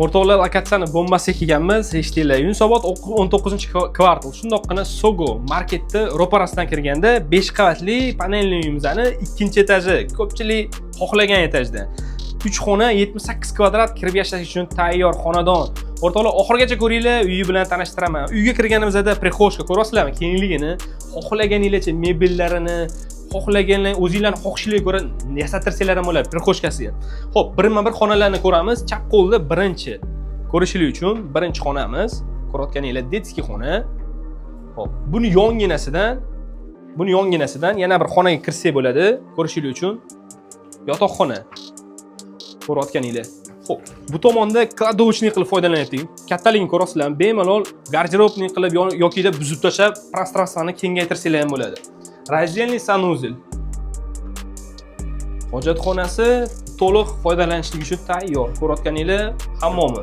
O'rtoqlar, lokatsiyani bombasiga kelganmiz. Eshitinglar, Yunusobod 19-kvartal. Shundoqqina Sogo marketni ro'parasidan kirganda 5 qavatli панельный uyimizni ikkinchi etaji, ko'pchilik xohlagan etajda. 3 xona, 78 kvadrat, kirib yashash uchun tayyor xonadon. O'rtoqlar, oxirigacha ko'ringlar, uyi bilan tanishtiraman. Uyga kirganimizda прихожка ko'rasizlarmi, kengligini, xohlaganinglarcha mebellarini, xohlaganlar o'zinglarni xohishinglarga ko'ra yasatirsanglar ham bo'ladi прихожка siga. Xo'p, birma-bir xonalarni ko'ramiz. Chap qo'lda birinchi ko'rishlik uchun birinchi xonamiz. Ko'rayotganinglar, детский xona. Xo'p, buni yonginasidan yana bir xonaga kirsak bo'ladi, ko'rishlik uchun. Yotoqxona. Ko'rayotganinglar. Xo'p, bu tomonda кладовочный qilib foydalanyaptik. Kattaligini ko'rasizlar, bemalol гардеробный qilib yokida buzib tashlab, пространство ni kengaytirsanglar ham bo'ladi. Раздельный санузел. Hojatxonasi to'liq foydalanishlik uchun tayyor. Ko'rayotganinglar, hammomi.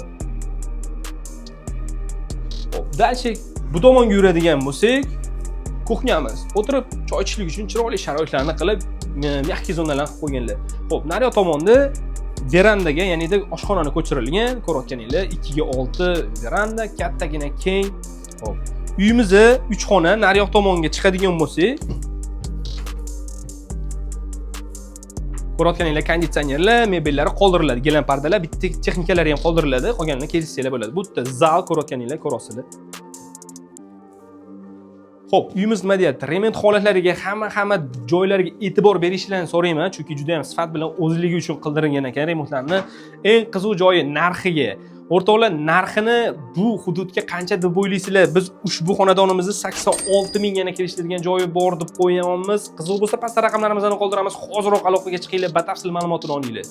Xo'p, дальше bu tomonga yuradigan bo'lsak, кухня miz. O'tirib choy ichishlik uchun chiroyli sharoitlarni qilib, мягкий zonalarni qilib qo'yganlar. Xo'p, naryoq tomonda verandaga, ya'ni oshxonani ko'chirilgan, ko'rayotganinglar, 2 ga 6 veranda, kattagina, keng. Xo'p, uyimizni 3 xona, naryoq tomonga chiqadigan bo'lsak, ko'rayotganinglar, konditsionerlar, mebellari qoldiriladi, gilam pardalar, bitta texnikalari ham qoldiriladi, qolganini kelishsanglar bo'ladi. Bu yerda zal ko'rayotganinglar, ko'rasizlar. Xo'p, uyimiz nima deyapti? Remont holatlariga, hamma joylariga e'tibor berishlarini so'rayman, chunki juda ham sifat bilan o'zligi uchun qildirilgan ekan remontlarni. Eng qiziq joyi narxiga. O'rtoqlar, narxini bu hududga qancha deb o'ylaysizlar? Biz ushbu xonadonimizni 86 ming yana kelishtirgan joyi bor deb qo'yyapmiz. Qiziq bo'lsa, pastda raqamlarimizni qoldiramiz. Hoziroq aloqaga chiqinglar, batafsil ma'lumotini olinglar.